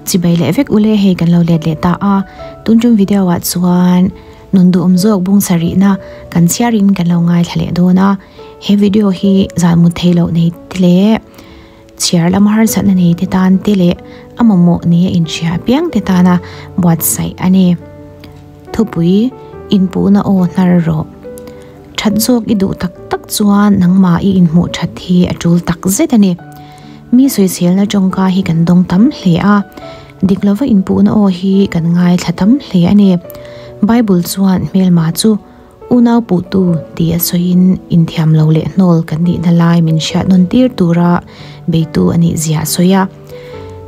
Chibai leh vek ule hei kan lo let leh ta a, tun tum video ah chuan nun duhawm zawk bung sarihna kan chhiarin kan lo ngaithla leh dawn a, he video hi zan mut theih loh nei te leh chhiar lama harsatna nei te tan te leh a mamawh ni a inhria apiang te tana buatsaih a ni. Thupui inpuhna aw hnar rawh. That zawk i duh tak tak chuan nangmah i inhmuh that hi a tul tak zet a ni. Mi sawiselna tawngka hi kan dawng tam hle a, dik lova inpuhna aw hi kan ngaithla tam hle a ni. Bible chuan hmelma chu unau puhtu ti a sawiin inthiam lo leh hnawl kan nihna lai min hriat nawn tir tura beitu a nih zia a sawi a.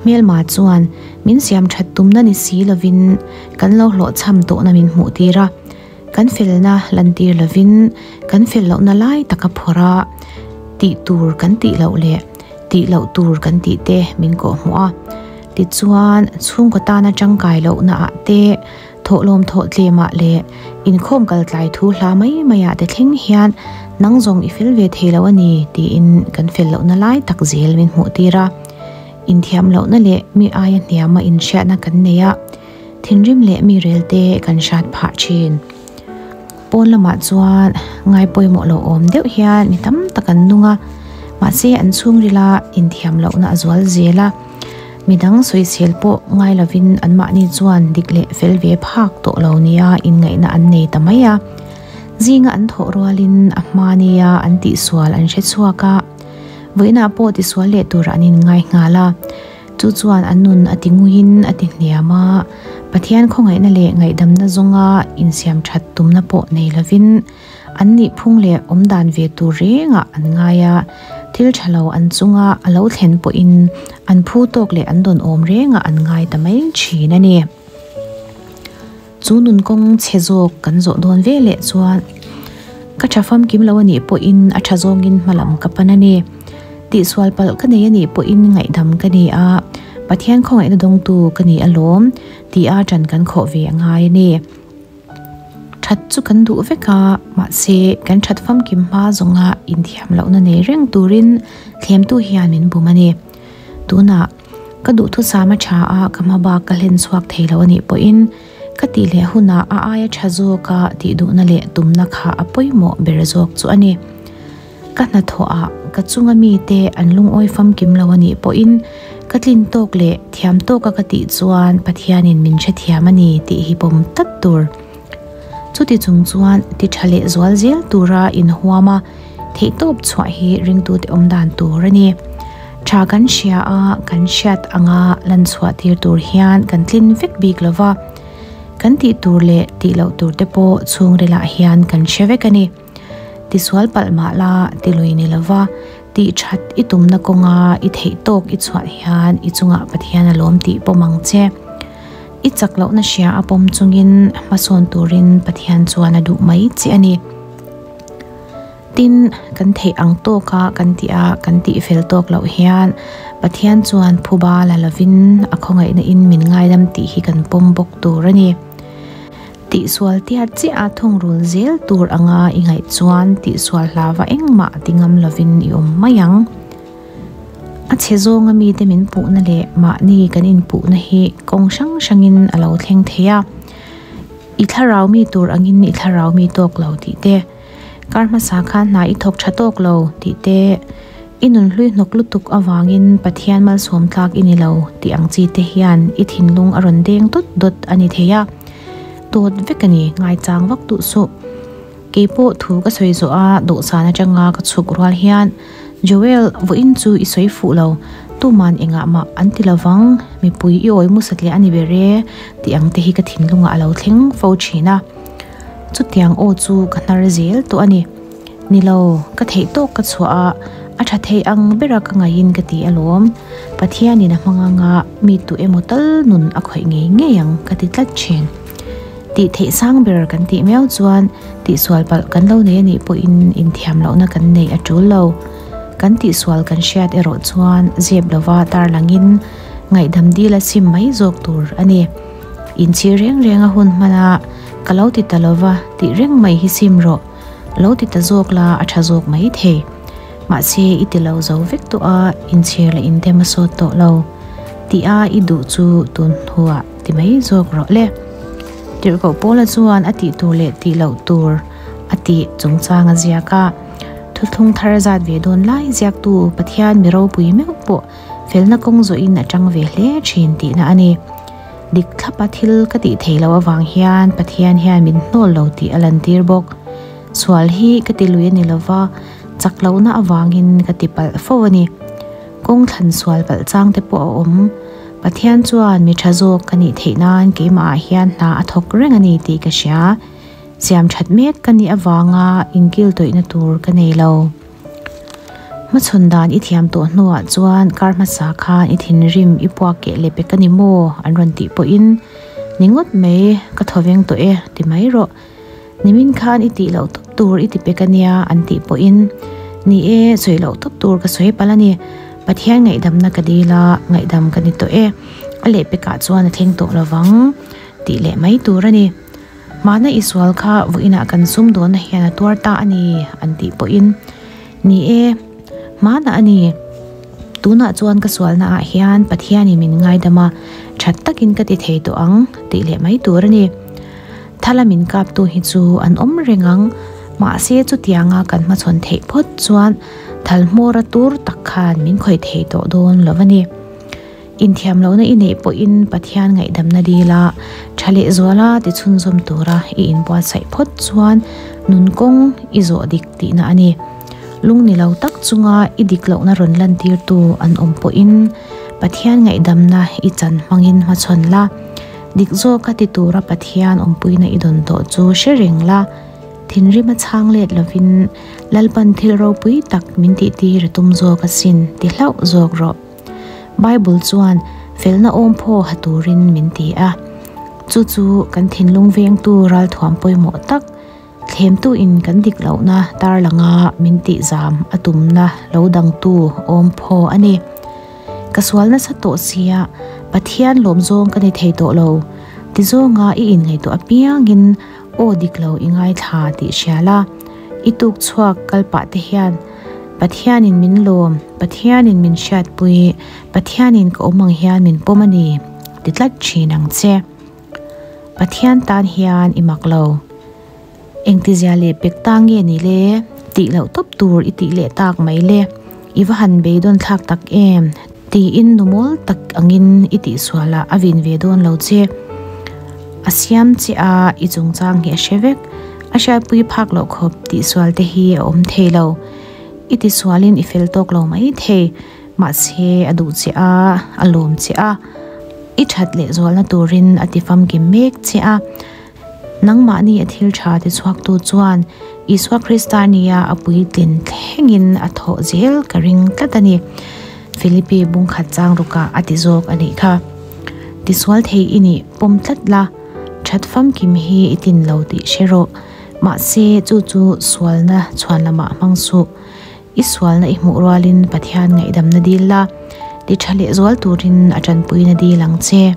Hmelma chuan min siam that tumna ni si lovin kan lo hlawhchham tawhna min hmuh tir a. Kan felna lantir lovin kan fel lohna lai taka phawrh a, tih tur kan tih loh leh tih loh tur kan tih te min kawhhmuh a. Tichuan, chhungkaw tana tangkai lohna ah te, thawhlawm thawh tlemah leh inkhawm kal tlai thu hla mai maiah te thleng hian nang zawng i fel ve thei lo a ni tiin kan fel lohna lai tak zel min hmuh tir a. Inthiam lohna leh mi aia hniama inhriatna kan nei a. Thinrim leh mi rel te kan hrat phah thin. Pawn lamah chuan ngai pawimawh lo awm deuh hian mi tam tak an nung a, mahse an chhungrila inthiam lohna a zual zel a. Midang sawisel pawh ngai lovin anmahni chuan dik leh fel ve phak tawh lo nia inngaihna an nei ta mai a. Zinga an thawh rualin a hma nia an tihsual an hre chhuak a, vawiinah pawh tisual leh turah an inngai nghal a. Chu chuan an nun a ti nguiin a ti hniam a, Pathian khawngaihna leh ngaihdamna zawnga insiam that tumna pawh nei lovin an nihphung leh awmdan ve tur rengah an ngai a, thil tha lo an chunga a lo thlen pawhin an phu tawk leh an dawn awm rengah an ngai ta mai thin a ni. Chu nun kawng chhe zawk kan zawh dawn ve leh chuan ka tha famkim lo a nih pawhin a tha zawngin hma lam ka pan a ni. Tihsual palh ka nei a nih pawhin ngaihdam ka ni a, Pathian khawngaihna dawngtu ka ni alawm tih a ṭan kan khawh ve a ngai a ni. Ṭhat chu kan duh vek a, mahse kan ṭhat famkim hma zawnga inthiam lohna nei reng turin thlemtu hian min bum a ni. Tunah. Ka duhthusam a tha a, ka hma bak ka hlen chhuak thei lo a nih pawhin ka tih leh hunah a aia tha zawka tih duhna leh tumna kha a pawimawh ber zawk chu a ni. Ka hnathawh ah ka chunga mite an lungawi famkim lo a nih pawhin ka tlin tawk leh thiam tawka ka tih chuan Pathianin min hrethiam a ni tih hi pawm tlat tur. Chuti chung chuan ti tha leh zual zel tura inhuam a, Theihtawp chhuah hi ringtute awm dan tur a ni. Tha kan hria a, kan hriat anga lan chhuah tir tur hian kan tlin vek bik lo va. Kan tih tur leh tih loh tur te pawh chhungrilah hian kan hre vek a ni. Tisual palh mah la ti lui ni lo va, tih that i tumna kawnga i theihtawk i chhuah hian i chungah Pathian a lawm tih pawm ang che. I chak lohna hria a pawm chungin hmasawn turin Pathian chuan a duh mai che a ni. Tin, kan theih ang tawka kan tih a, kan tih fel tawk loh hian Pathian chuan phuba la lovin a khawngaihna in min ngaidam tih hi kan pawm bawk tur a ni. Tihsual tiat chiah a thungrul zel tur anga i ngaih chuan tihsual hlava engmah ti ngam lovin i awm mai ang. A chhe zawnga mite min puhna leh mahni kan inpuhna hi kawng hrang hrangin a lo thleng thei a. I thlarau mi tur angin i thlarau mi tawk lo tih te, kar hmasa khan hna i thawk tha tawk lo tih te, i nun hlui hnawk lutuk avangin Pathian malsawm tlak i ni lo tih ang chi te hian i thinlung a rawn deng dawt dawt a ni thei a. Dawt vek a ni, ngaichang vak duh suh. Keipawh thu ka sawi zawh a, dawhsan atanga ka chhuk rual hian, Joel, vawiin chu i sawi fuh lo, tuman engah mah an ti lovang, mipui i awi mu satliah a ni ber e, tih ang te hi ka thinlungah a lo thleng fo thin a. Chutiang aw chu ka hnar zel tawh a ni. Ni lo, ka theih tawk ka chhuah a, a tha thei ang bera ka ngaihin ka ti alawm. Pathianin a hmang anga mi tu emaw tal nun a khawih ngei ngei ang ka ti tlat thin. Tih theih sang ber kan tih miau chuan tihsual palh kan lo nei a nih pawhin inthiam lohna kan neih a tul lo. Kan tihsual kan hriat erawh chuan zep lova tarlangin ngaihdam dil a sim mai zawk tur a ni. Inchhir reng reng a hun hman a, ka lo ti ta lova tih reng mai hi sim rawh, lo ti ta zawk la a tha zawk mai thei. Mahse i ti lo zo vek tawh a, inchhir leh indem a sawt tawh lo. Tih a i duh chu tun hnuah ti mai zawk rawh le. Tirhkoh Paula chuan a tih tur leh tih loh tur a tih chungchang a ziak a. Thuthlung thar zat ve dawn lai ziaktu Pathian mi ropui meuh pawh felna kawng zawhin a tang ve hle thin tihna a ni. Dik thlapa thil ka tih theih loh avang hian Pathian hian min hnawl lo tih a lantir bawk. Sual hi ka ti lui a ni lova, chak lohna avangin ka ti palh fo a ni. Kawng thlan sual palh chang te pawh a awm. Pathian chuan mi tha zawk ka nih theih nan keimah ah hian hna a thawk reng a ni tih ka hria. Siam that mek ka nih avanga inkil tawihna tur ka nei lo. Hmachhawn dan i thiam tawh hnuah chuan kar hmasa khan i thinrim i puak keh leh pek a ni maw an rawn tih pawhin ni ngawt mai ka thaw veng tawh e ti mai rawh. Nimin khan i tih loh tawp tur i ti pek a nia an tih pawhin ni e sawi loh tawp tur ka sawi palh a ni. Pathian ngaihdamna ka dil a, ngaihdam ka ni tawh e. A lehpekah chuan a thleng tawh lovang tih leh mai tur a ni. Mahna i sual kha vawiinah kan sum dawnna hian a tuar ta a ni an tih pawhin ni e, hmanah a ni. Tunah chuan ka sualna ah hian Pathianin min ngaidam a, that takin ka ti thei tawh ang tih leh mai tur a ni. Thala min kaptu hi chu an awm reng ang, mahse chutianga kan hmachhawn theih phawt chuan thal hmawra tur tak khan min khawih thei tawh dawn lo a ni. Inthiam lohna i neih pawhin Pathian ngaihdamna dila tha leh zuala ti chhunzawm tura i inbuatsaih phawt chuan nun kawng i zawh dik tihna a ni. Lung ni lo tak chunga i dik lohna rawn lantirtu an awm pawhin Pathian ngaihdamna i chan hmangin hmachhawn la. Dik zawka ti tura Pathian awmpuina i dawn tawh chu hre reng la, thinrim a chhang let lovin Lalpan thil ropui tak min tihtir a tum zawk asin ti hlauh zawk rawh. Bible chuan felna awm phaw ha turin min ti a, chu chu kan thinlung vengtu ralthuam pawimawh tak, thlemtu in kan dik lohna tarlanga min tihzam a tumna lo dangtu awm phaw a ni. Ka sual nasa tawh sia, Pathian lawm zawng ka ni thei tawh lo. Ti zawnga i inngaihtuah apiangin aw dik lo i ngaithla tih hria la. I tuk chhuak kal pah te hian Pathianin min lawm, Pathianin min hriatpui, Pathianin ka awm ang hian min pawm a ni ti tlat thin ang che. Pathian tan hian i mak lo. Engtizia leh pek ta nge ni le? Tih loh tawp tur i tih leh tak mai le. I va han beidawn thlak tak em? Tiin nu mawl tak angin i tihsual ah a vin ve dawn lo che. A siam che a i chungchang hi a hre vek. A hriatpui phak loh khawp tihsual te hi a awm thei lo. I tisualin i fel tawk lo mai thei. Mahse a duh che a, a lawm che a. I that lehzualna turin a ti famkim mek che a. Nangmahni a thil tha ti chhuaktu chuan Isua Krista nia a puitlin thlengin a thawh zel ka ring tlat a ni. Philippi bungkhat chang rukah a ti zawk a nih kha. Tisual thei i nih pawm tlat la, that famkim hi i tlin lo tih hre rawh. Mahse chu chu sualna chhuan lamah hmang suh. I sualna i hmuh rualin Pathian ngaihdamna dil la, ti tha leh zual turin a tanpuina dil ang che.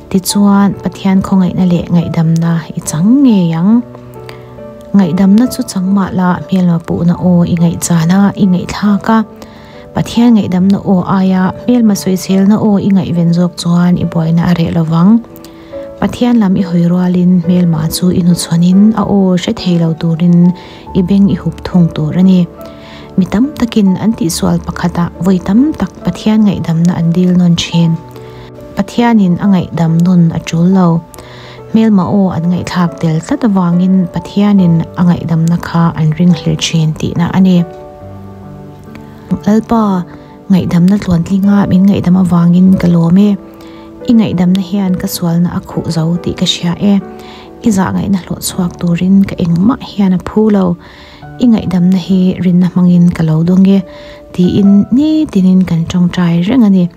Tichuan, Pathian khawngaihna leh ngaihdamna i chang ngei ang. Ngaihdamna chu chang mah la hmelma puhna aw i ngaihchan a, i ngaihthlak a. Pathian ngaihdamna aw aia hmelma sawiselna aw i ngaihven zawk chuan i buaina a reh lovang. Pathian lam i hawi rualin hmelma chu i hnuchhawn-in a aw hre thei lo turin i beng i hup thung tur a ni. Mi tam takin an tihsual pakhatah vawi tam tak Pathian ngaihdamna an dil nawn thin. Pathianin a ngaihdam nawn a tul lo. Hmelma aw an ngaihthlak tel tlat avangin Pathianin a ngaihdamna kha an ringhlel thin tihna a ni. Lalpa, ngaihdamna tluantlinga min ngaihdam avangin ka lawm e. I ngaihdamna hian ka sualna a khuh zo tih ka hria e. I zah ngaihna hlawh chhuak turin ka engmah hian a phu lo. I ngaihdamna hi rinna hmangin ka lo dawng e, tiin nitinin kan tawngtai reng a ni.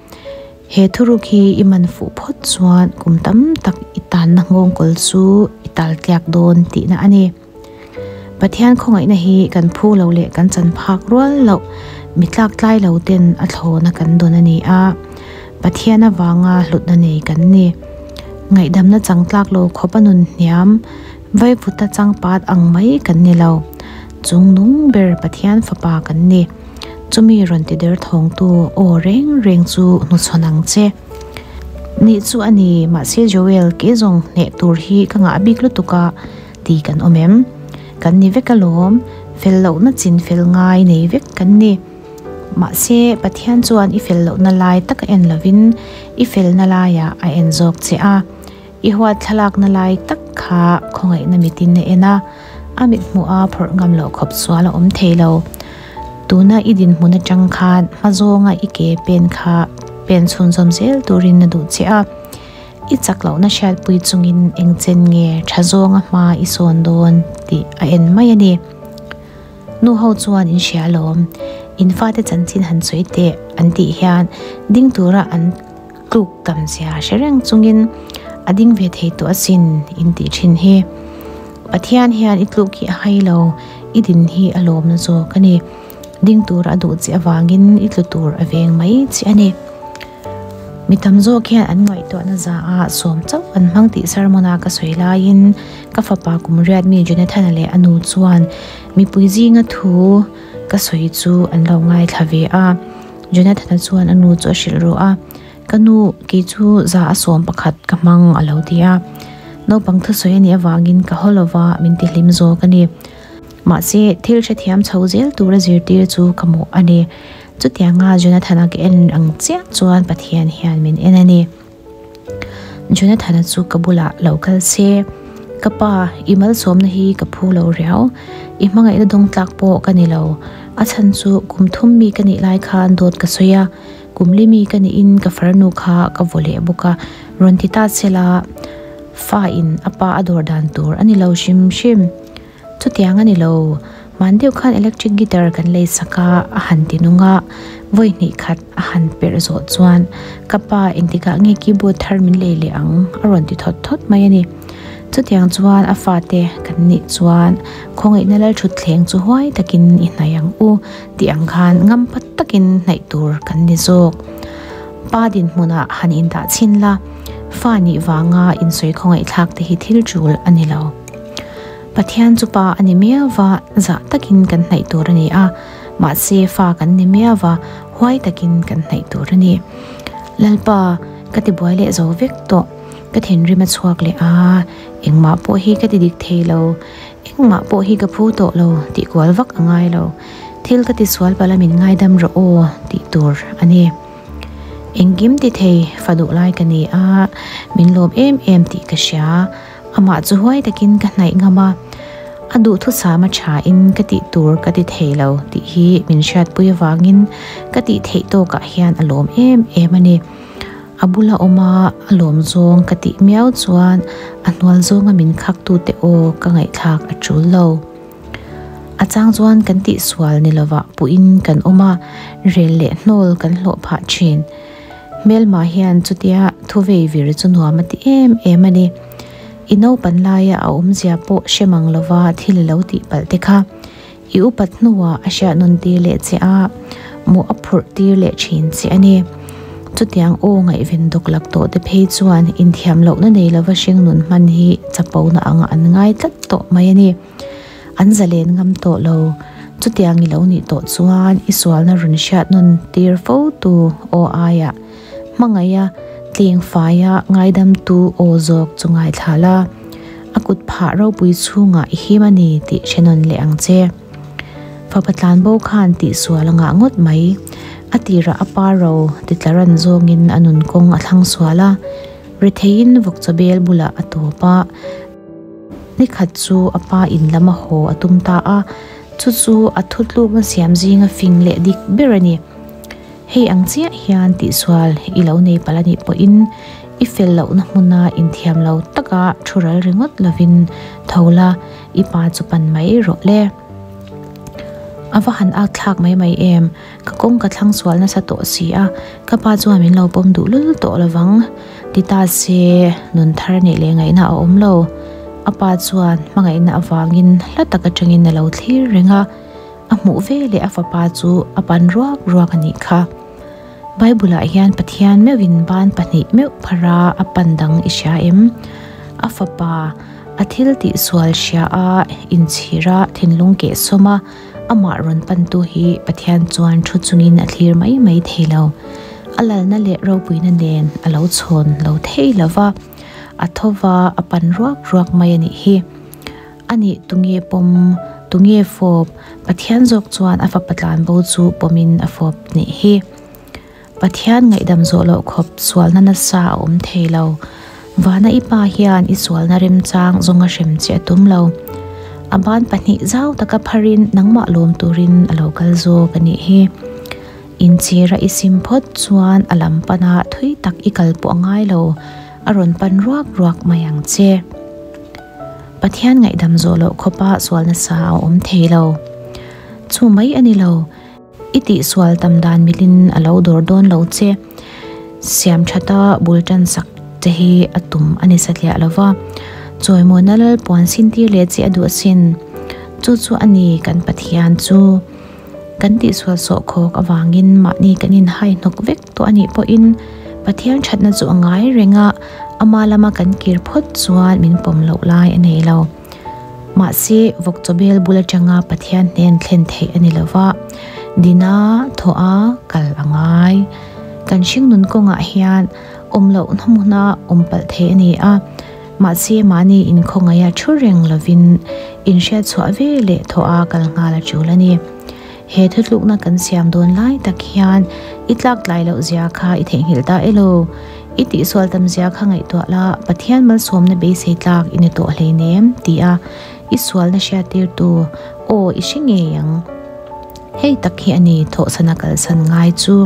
He thuruk hi i man fuh phawt chuan kum tam tak i tanna nghawngkawl chu i tal tliak dawn tihna a ni. Pathian khawngaihna hi kan phu lo leh kan chan phak rual loh mi tlak tlai lo ten a thlawna kan dawn a ni a, Pathian avanga hlutna nei kan ni. Ngaihdamna chang tlak lo khawp a nun hniam, vaivuta changpat ang mai kan ni lo. Chung nung ber Pathian fapa kan ni. Chumi rawn ti der thawngtu aw reng reng chu hnuchhawn ang che. Nih chu a ni, mahse Joel ke zawng hneh tur hi ka ngah bik lutuk a ti kan awm em? Kan ni vek alawm, fel lohna chin fel ngai nei vek kan ni. Mahse Pathian chuan i fel lohna lai tak a en lovin i felna laiah a en zawk che a. I huat thlalakna lai tak kha khawngaihna mitin a en a, a mithmuh a phawrh ngam loh khawp sual a awm thei lo. Tuna i dinhmun atang khan hma zawnga i ke pen kha pen chhunzawm zel turin a duh che a. I chak lohna hriatpui chungin eng chen nge tha zawnga hma i sawn dawn tih a en mai a ni. Nu ho chuan in hria alawm, in fate chanchin han sawi teh an tih hian ding tura an tluk tam zia hre reng chungin a ding ve thei tawh asin in tih thin hi. Pathian hian i tluk hi a hai lo, i din hi a lawmna zawk a ni. Ding tur a duh che avangin i tlu tur a veng mai che a ni. Mi tam zawk hian an ngaihtuahna za a sawm chauh an hmang tih sermon a ka sawi laiin ka fapa kum riat mi Jonathan-a leh a nu chuan mipui zinga thu ka sawi chu an lo ngaithla ve a. Jonathan-a chuan a nu chu a hrilh ruh a, Ka nu, kei chu za a 11 ka hmang a lo ti a. Naupang thusawi a nih avangin ka haw lova min ti hlim zawk a ni. Mahse, thil hrethiam chho zel tura zirtir chu ka mawh a ni. Chutianga Jonathan-a ka en ang chiah chuan Pathian hian min en a ni. Jonathan-a chu ka bulah lo kal se, Ka pa, i malsawmna hi ka phu lo riau. I hmangaihna dawng tlak pawh ka ni lo. A chhan chu kum thum mi ka nih lai khan dawt ka sawi a, kum li mi ka nihin ka farnu kha ka vaw leh bawk a, rawn ti ta se la, fa in a pa a dawr dan tur a ni lo hrim hrim. Chutiang a ni lo, hman deuh khan electric guitar kan lei sak a, a han ti nung a, vawi hnih khat a han perh zawh chuan ka pa engtikah nge keyboard thar min lei leh ang a rawn ti thawt thawt mai a ni. Chutiang chuan a fate kan nih chuan khawngaihna lalthutthleng chu huai takin i hnaih ang u tih ang khan ngam pat takin hnaih tur kan ni zawk. Pa dinhmunah han indah chhin la, fa nih vanga insawi khawngaihthlak te hi thil tul a ni lo. Pathian chu pa a ni miau va, zah takin kan hnaih tur a ni a, mahse fa kan ni miau va, huai takin kan hnaih tur a ni. Lalpa, ka tibuai leh zo vek tawh. Ka thinrim a chhuak leh a, engmah pawh hi ka ti dik thei lo, engmah pawh hi ka phu tawh lo tih kual vak a ngai lo. Thil ka ti sual palh a min ngaidam rawh aw tih tur a ni. Engkim ti thei fa duh lai ka ni a, min lawm em em tih ka hria. Amah chu huai takin ka hnaih ngam a, a duhthusam a tha in ka tih tur ka ti thei lo tih hi min hriatpui avangin ka tih theih tawkah hian a lawm em em a ni. A bula awm a, a lawm zawng ka tih miau chuan a hnual zawnga min khak tute aw ka ngaihthlak a tul lo. A chang chuan kan tih sual ni lovah puhin kan awm a, rel leh hnawl kan hlawh phah thin. Hmelma hian chutia thu vei vir chu nuam a ti em em a ni. I naupan laia a awmzia pawh hre mang lova thil i lo tih palh te kha i upat hnuah a hriat nawn tir leh che a, mawh a phurh tir leh thin che a ni. Chutiang aw ngaihven dawk lak tawh te phei chuan inthiam lohna nei lova hringnun hman hi chapona anga an ngai tlat tawh mai a ni. An zalen ngam tawh lo. Chutiang i lo nih tawh chuan i sualna rawn hriat nawn tir fo tu aw aiah hmangaiha tleng faia ngaidamtu aw zawk chu ngaithla la. A kut phah ropui chhungah i him a ni tih hre nawn leh ang che. Fapa tlanbo khan tihsual a ngah ngawt mai. A tirah a pa ro titlaran zawngin a nun kawng a thlang sual a. Retheiin vawkchawbel bulah a tawp a. Ni khat chu a pa in lam a haw a tum ta a, chu chu a thutlukna siam zinga fing leh dik ber a ni. Hei ang chiah hian tihsual i lo nei palh a nih pawhin i fel lohna hmuna inthiam lo taka thu ral ringawt lovin tho la, i pa chu pan mai rawh le. A va han ak thlak mai mai em, ka kawng ka thlang sual nasa tawh si a, ka pa chuan min lo pawm duh lul tawh lovang. Ti ta se, nun thar neih leh ngaihna a awm lo. A pa chuan hmangaihna avangin hla tak atangin a lo thlir reng a, a hmuh ve leh a fapa chu a pan ruak ruak a nih kha. Bible-ah hian Pathian meuhin ban pahnih meuh phara a pan dang i hria em? A fapa, a thil tih sual hria a, inchhira thinlung kehsawm a, amah rawn pantu hi Pathian chuan thu chungin a thlir mai mai thei lo. A lalna leh ropuina nen a lo chhawn lo thei lo va, a tho va, a pan ruak ruak mai a nih hi. Anih tunge pawm, tunge fawp, Pathian zawk chuan a fapa tlanbo chu pawmin a fawp nih hi. Pathian ngaihdam zawh loh khawp sualna nasa a awm thei lo. Vana i pa hian i sualna remchang zawnga hrem che a tum lo. A ban pahnih zau taka pharin nangmah lawm turin a lo kal zawk a nih hi. Inchhira i sim phawt chuan a lam pana thui tak i kal pawh a ngai lo, a rawn pan ruak ruak mai ang che. Pathian ngaihdam zawh loh khawpa sual nasa a awm thei lo. Chu mai a ni lo, i tihsual tam dan milin a lo dawr dawn lo che. Siam thata bul tan sak che hi a tum a ni satliah lo va, chawimawina lalpuan sintir leh che a duh asin. Chu chu a ni kan Pathian chu. Kan tihsual sawhkhawk avangin mahni kan inhai hnawk vek tawh a nih pawhin Pathian thatna chu a ngai reng a, ama lama kan kir phawt chuan min pawm loh lai a nei lo. Mahse, vawk chawbel bul atanga Pathian hnen thlen theih a ni lo va, dina thawh a kal a ngai. Kan hringnun kawngah hian awm lohna hmuna awm palh thei a ni a. Mahse, mahni inkhawngaiha thu reng lovin inhriatchhuah ve leh thawh a kal nghal a tul a ni. He thutlukna kan siam dawn lai tak hian i tlak tlai loh zia kha i theihnghilh ta elo? I tihsual tam zia kha ngaihtuah la, Pathian malsawmna beisei tlak i ni tawh hleinem ti a i sualna hriattirtu aw i hre ngei ang. Hei tak hi a ni thawhsana kalsan ngai chu.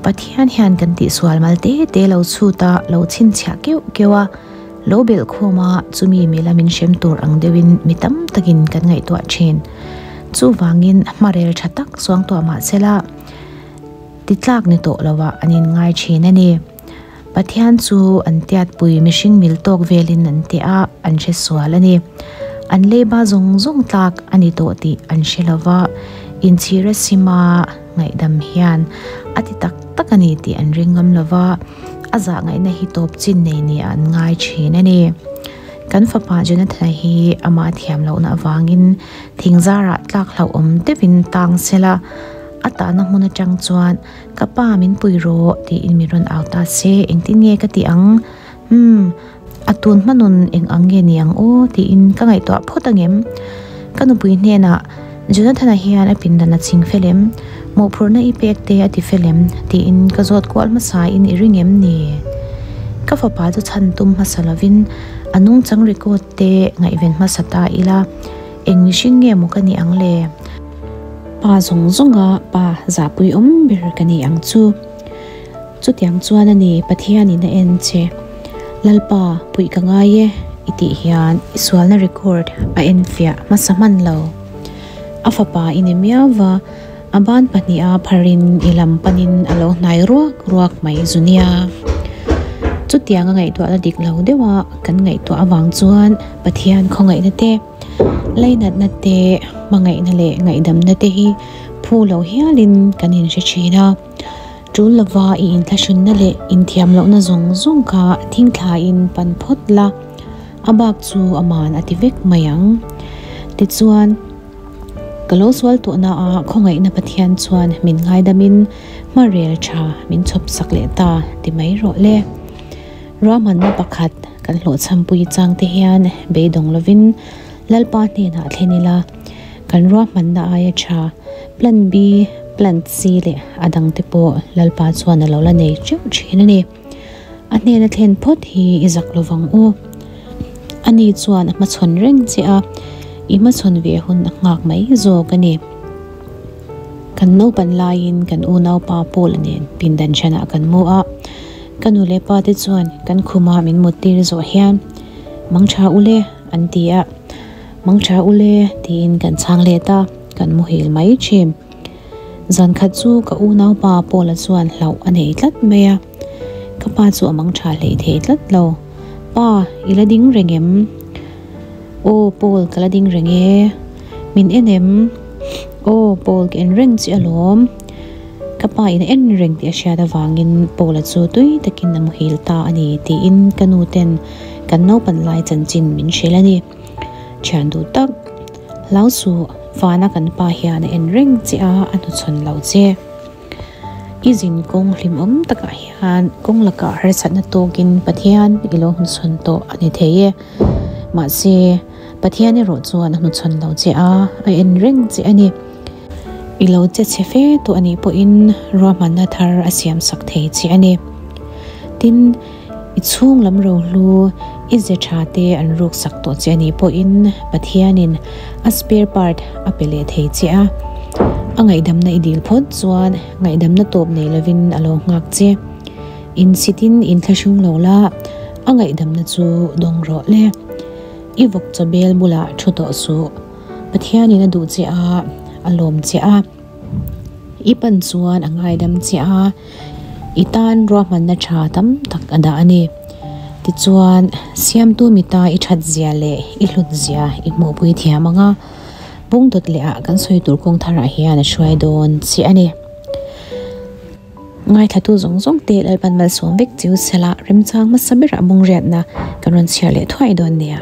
Pathian hian kan tihsual mal te te lo chhut a, lo chhinchhiah keuh keuh a, lo belh khawm a, chumi mila min hrem tur ang deuhin mi tam takin kan ngaihtuah thin. Chuvangin hmarel tha tak suangtuah mah sela, titlak ni tawh loah an inngai thin a ni. Pathian chu an tiatpui mihring mil tawk velin an ti a, an hre sual a ni. An leiba zawng zawng tlak a ni tawh tih an hre lo va, inchhira sima ngaihdam hian a ti tak tak a ni tih an ring ngam lo va, a zah ngaihna hi tawp chin nei nia an ngai thin a ni. Kan fapa Jonathan-a hi amah thiam lohna avangin thingzarah tlak hlauhawm deuhin tang sela, a tahna hmun atang chuan Ka pa min pui rawh tiin min rawn au ta se, engtin nge ka tih ang? Umm, a tun hma nun eng ang nge ni ang aw tiin ka ngaihtuah phawt angem? Ka nupui hnenah, Jonathan-a hian a pindan a ching fel em? Mawhphurhna i pek te a ti fel em? tiin ka zawt kual hmasa in i ring em ni? Ka fapa chu chhan tum hmasa lovin a nungchang record te ngaihven hmasa ta ila, eng mihring nge maw ka nih ang le? Pa zawng zawnga pa zahpui awm ber ka ni ang chu. Chutiang chuan a ni Pathianin a en che. Lalpa, puih ka ngai e i tih hian i sualna record a enfiah hmasa hman lo. A fapa i ni miau va, a ban pahniha pharin i lam panin a lo hnai ruak ruak mai zu nia. Chutianga ngaihtuahna dik lo deuha kan ngaihtuah avang chuan Pathian khawngaihna te, Lainatna te, hmangaihna leh ngaihdamna te hi phu lo hialin kan inhre thin a. Tul lova i inthlahrunna leh inthiamlohna zawng zawng kha thingthlain pan phawt la, a bak chu aman a ti vek mai ang. Tichuan, ka lo sual tawhna a khawngaihna Pathian chuan min ngaidamin hmarel tha min chhawp sak leh ta ti mai rawh le. Ruahmanna pakhat kan hlawhchhampui chang te hian beidawng lovin Lalpa hnenah thlen ila, kan ruahmanna aia tha Plan B, Plan C leh a dangte pawh Lalpa chuan a lo la nei teuh thin a ni. A hnena thlen phawt hi i zak lovang u. Ani chuan a hmachhawn reng che a, i hmachhawn ve hun a nghak mai zawk a ni. Kan naupan laiin kan unaupa Paula nen pindan hranah kan mu a. Ka nu leh pa te chuan kan khuma min mut tir zawh hian, Mang tha ule, an ti a. Mang tha ule, tiin kan chhang let a, kan muhil mai thin. Zan khat chu ka unaupa Paula chuan hlauh a nei tlat mai a. Ka pa chu a mang tha hlei thei tlat lo. Pa, i la ding reng em? Aw, Paul, ka la ding reng e. Min en em? Aw, Paul, ka en reng che alawm. Ka pa in a en reng tih a hriat avangin Paula chu tui takin a muhil ta a ni tiin ka nu ten kan naupan lai chanchin min hrilh a ni. Thian duh tak, hlau suh, vana kan pa hian a en reng che a, a hnuchhawn lo che. I zin kawng hlimawm takah hian kawng lakah harsatna tawkin Pathian i lo hnuchhawn tawh a ni thei e. Mahse, Pathian erawh chuan a hnuchhawn lo che a, a en reng che a ni. I lo che chhe fe tawh a nih pawhin ruahmanna thar a siam sak thei che a ni. Tin, i chhung lam rohlu, i ze tha te an ruk sak tawh che a nih pawhin Pathianin a spare part a pe leh thei che a. A ngaihdamna i dil phawt chuan ngaihdamna tawp nei lovin a lo nghak che. Insitin inthlahrung lo la, a ngaihdamna chu dawng rawh le. I vawk chaw bel bulah thu tawh suh. Pathianin a duh che a, a lawm che a. I pan chuan a ngaidam che a, i tan ruahmanna tha tam tak a dah a ni. Tichuan, Siamtu mita i that zia leh i hlut zia i hmuhpui thiam ang a, pungdawt leh ah kan sawi tur kawng tharah hian a hruai dawn che a ni. Ngaithlatu zawng zawng te Lalpan malsawm vek chiu sela remchang hmasa berah bungriatna kan rawn chhiar leh thuai dawn nia.